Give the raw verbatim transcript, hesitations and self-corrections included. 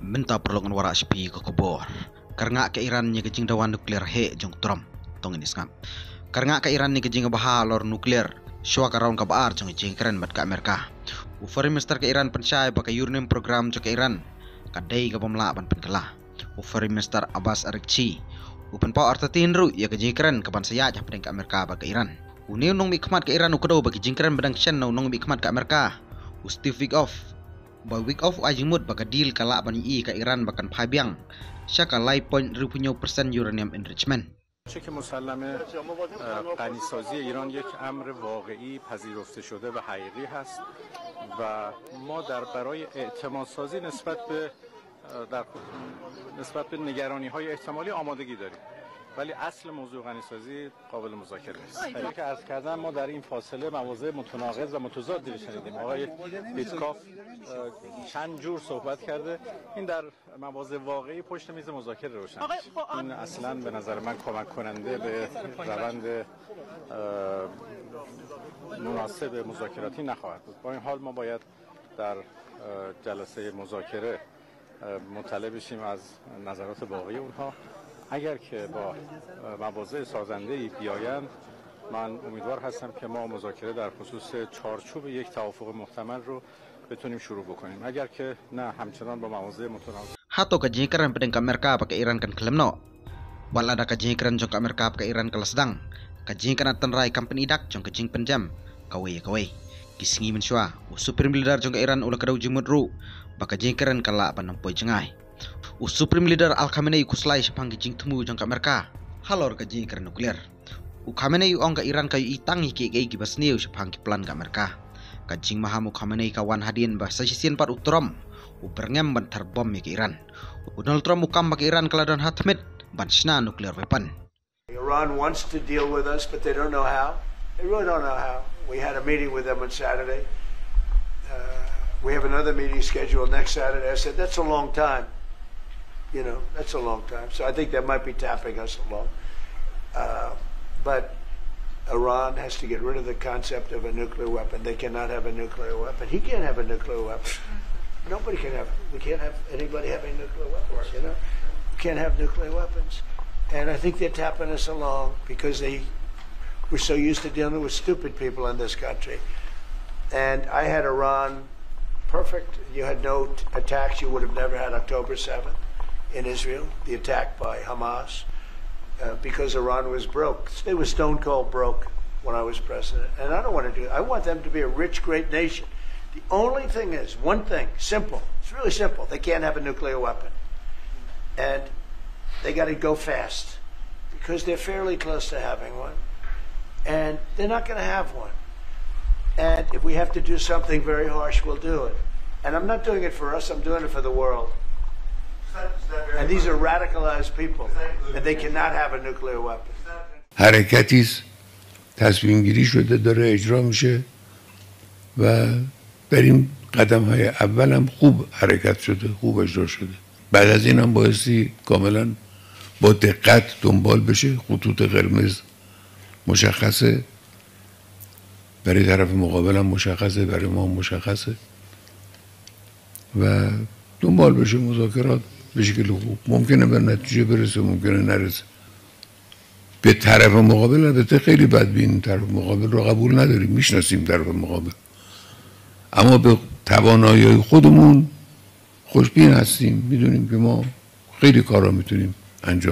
Mynta paralok ngan wallam sha phi ka khubor. Ka rnga ka Iran ïa ka jingdawa nuklear heh jong u Trump. To ngin ïa sngap. Ka rnga ka Iran ïa ka jingbha halor nuklear shuwa ka round kaba ar jong ka jingïakren bad ka Amerika. U Foreign Minister ka Iran pynshai ba ka uranium program jong ka Iran ka dei kaba ym lah ban pynkylla. U Foreign Minister Abbas Araghchi u pynpaw artatien ruh ïa ka jingïakren kaban sa ïaid hapdeng ka Amerika bad ka Iran. Une u nongmihkhmat ka Iran u kdew ba ka jingkren ba dang shen na u nongmihkhmat ka Amerika, u Steve Witkoff, ba Witkoff u ai jingmut ba ka deal ka lah ban ïohi ïa ka Iran ba kan phai biang sha ka lai point hynriew phew hynñiew percent uranium enrichment. چه که مسلمه، اه، غنیسازی ایران یک امر واقعی، پذیرفته شده و حقیقی هست و ما در برای اعتمادسازی نسبت به، اه، در نسبت به نگرانی های احتمالی آمادگی داریم، ولی اصل موضوع غنیسازی قابل مذاکره است. اینطور که عرض کردم، ما در این فاصله مواضع متناقض و متضادی رو شنیدیم. آقای ویتکاف، اه، چند جور صحبت کرده. این در مواضع واقعی پشت میز مذاکره روشن آقای، می‌شه. خب، آ- این اصلاً به نظر من کمک کننده به روند، اه، مناسب مذاکراتی نخواهد بود. با این حال ما باید در، اه، جلسهٔ مذاکره، اه، مطلع بشیم از نظرات واقعی اونها. اگر که با، اه، مواضع سازنده‌ای بیایند، من امیدوار هستم که ما مذاکره در خصوص چارچوب یک توافق محتمل رو بتونیم شروع بکنیم. اگر که نه، همچنان با مواضع متناقض. Hato ka jingkren pdeng ka Amerika bad ka Iran kan khlem noh? Wat lada ka jingkren jong ka Amerika bad ka Iran ka la sdang, ka jingkren tynrai kam pynïaid dak jong ka jingpynjem kawei ïa kawei. Ki sngi mynshuwa, u Supreme Leader jong ka Iran u la kdew jingmut ruh ba ka jingkren ka lah ban ym poi jngai. U Supreme Leader Al Khamenei u khuslai shaphang ki jingthmu jong ka Amerika halor ka jingkren nuklear. U Khamenei u ong ka Iran ka ïohi tang ïa kiei kiei kiba sniew shaphang ki plan ka Amerika. Ka jingmaham u Khamenei ka wan hadien ba sa shisien pat u Trump u byrngem ban thar bom ïa ka Iran. U Donald Trump u kam ba ka Iran ka la don ha thmit ban shna nuclear weapon. Iran wants to deal with us, but they don't know how. They really don't know how. We had a meeting with them on Saturday. Uh, we have another meeting scheduled next Saturday. I said, "That's a long time. You know, that's a long time." So I think they might be tapping us along. Uh, but Iran has to get rid of the concept of a nuclear weapon. They cannot have a nuclear weapon. He can't have a nuclear weapon. Nobody can have. We can't have anybody having nuclear weapons, you know? We can't have nuclear weapons. And I think they're tapping us along because they, we're so used to dealing with stupid people in this country. And I had Iran perfect. You had no t-, attacks. You would have never had October seventh in Israel, the attack by Hamas, uh, because Iran was broke. They were stone cold broke when I was president. And I don't want to do it. I want them to be a rich, great nation. The only thing is, one thing, simple. It's really simple. They can't have a nuclear weapon. And they got to go fast because they're fairly close to having one. And they're not going to have one. And if we have to do something very harsh, we'll do it. And I'm not doing it for us, I'm doing it for the world. And these are radicalized people, and they cannot have a nuclear weapon. حرکتی است، تصمیم گیری شده، داره اجرا میشه و در این قدم های اول هم خوب حرکت شده، خوب اجرا شده. بعد از این هم بایستی کاملاً با دقت دنبال بشه. خطوط قرمز مشخصه، برای طرف مقابل هم مشخصه، برای ما هم مشخصه و دنبال بشه، مذاکرات به شکل خوب. ممکنه به نتیجه برسه، ممکنه نرسه. به طرف مقابل البته خیلی بدبین، طرف مقابل رو قبول نداریم، میشناسیم طرف مقابل، اما به توانایی خودمون خوشبین هستیم، میدونیم که ما خیلی کارا میتونیم انجام